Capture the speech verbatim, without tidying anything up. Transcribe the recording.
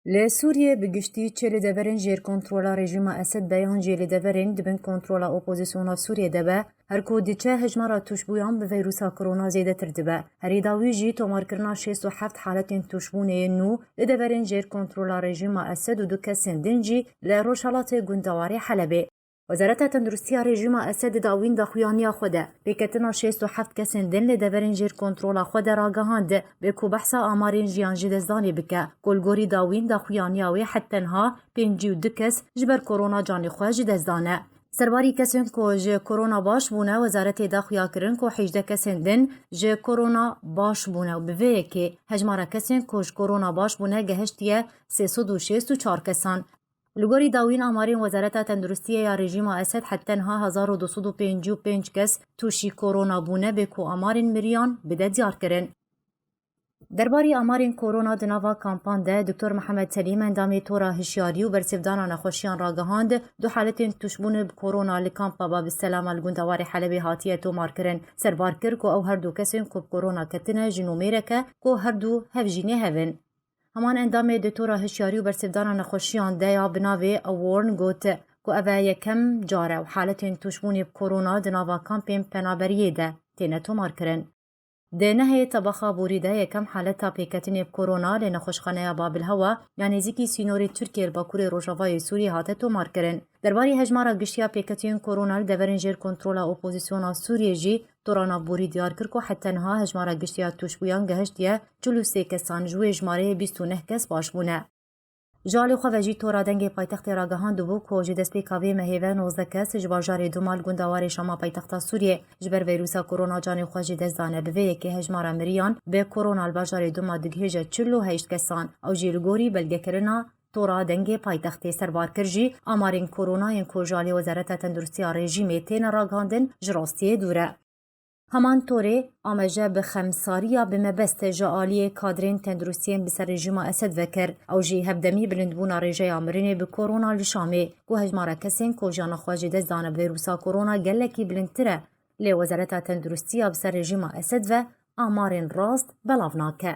Li Sûriyê bi giştî çi li deverên jêr kontrola rejîma Esed be yan jî li deverên di bin kontrola opozisyona Sûriyê de be, her ku diçe hejmara tûşbûyan bi vîrusa korona zêdetir dibe. Herî dawî jî tomarkirina şêst û heft haletên tûşbûnê yên nû li deverên jêr kontrola rejîma Esed û du kesên din jî li rojhelatê gundewarê Helebê. Wezareta Tenduristiya rejîma Esed di dawîn daxuyaniya xwe de pêketina şêst û heft kesên din li deverên jêr kontrola xwe de ragihand, bê ku behsa amarên jiyan ji destdanê bike, ku li gorî dawîn daxuyaniya wê het tenha pêncî û du kes ji ber korona canê xwe ji dest dane. Serbarî kesên ku ji korona baş bûne, wezaretê da xuya kirin ku hejdeh kesên din ji korona baş bûne û bi vê yekê hejmara kesên ku ji korona baş bûne gehiştiye sê sed û şêst û çar kesan. Li gorî dawîn amarên Wezareta Tenduristiyê ya rejîma Esed het tenha hezar û du sed û pêncî û pênc kes tûşî korona bûne, bê ku amarên miriyan bide diyar kirin. Derbarî amarên korona di nava kampan de, Doktor Mihemed Selîm, endamê Tora Hişyarî û Bersivdana Nexweşiyan ragihand, du haletên tûşbûnê bi korona li kampa Babiselama li gundewarê Helebê hatiye tomarkirin. Serbar kir ku ew her du kesên ku bi korona ketine jin û mêrek e ku her du hev jî nêhev in. Heman endamê Doktora Hişyarî û Bersivdana Nexweşiyan de ya bi navê Aworn got ku ev e yekem car e û haletên tûşbûnê bi korona di nava kampên penaberiyê de têne tomarkirin. Di nehê tebaxa borî de yekem haleta pêketinê bi korona li nexweşxaneya Babilhewa ya nêzîkî sînorê Tirkiye li bakurê rojavayê Sûriyê hate tomarkirin. Derbarî hejmara giştî ya pêketiyên korona li deverên jêr kontrola opozisyona Sûriyê jî Tora Navborî diyar kir ku heta niha hejmara giştî ya tûşbûyan gehiştiye çil û sê kesan, ji wê jimareyê bîst û neh kes baş bûne. Ji alî xwe ve jî Tora Dengê Paytextê ragihandibû ku ji destpêka vê mehê ve nozdeh kes ji bajarê Duma li gundewarê Şama paytexta Sûriyê ji ber vîrusa korona canê xwe ji dest dane. Bi vê yekê hejmara miriyan bi korona li bajarê Duma digihêje çil û heşt kesan. Ew jî li gorî belgekirina Tora Dengê Paytextê. Serbar kir jî amarên korona yên ku ji alî Wezareta Tenduristiya rejîmê têne ragihandin ji rastiyê dûr e. Heman Torê amaje bi xemsariya bi mebest ji aliyê kadrên tenduristiyên bi ser rejîma Esed ve kir. Ew jî hevdemî bilindbûna rêjeya mirinê bi korona li Şamê, ku hejmara kesên ku jiyana xwe ji dest dane bi vîrusa korona gelekî bilindtir e. Lê Wezareta Tenduristiya bi ser rejîma Esed ve amarên rast belav nake.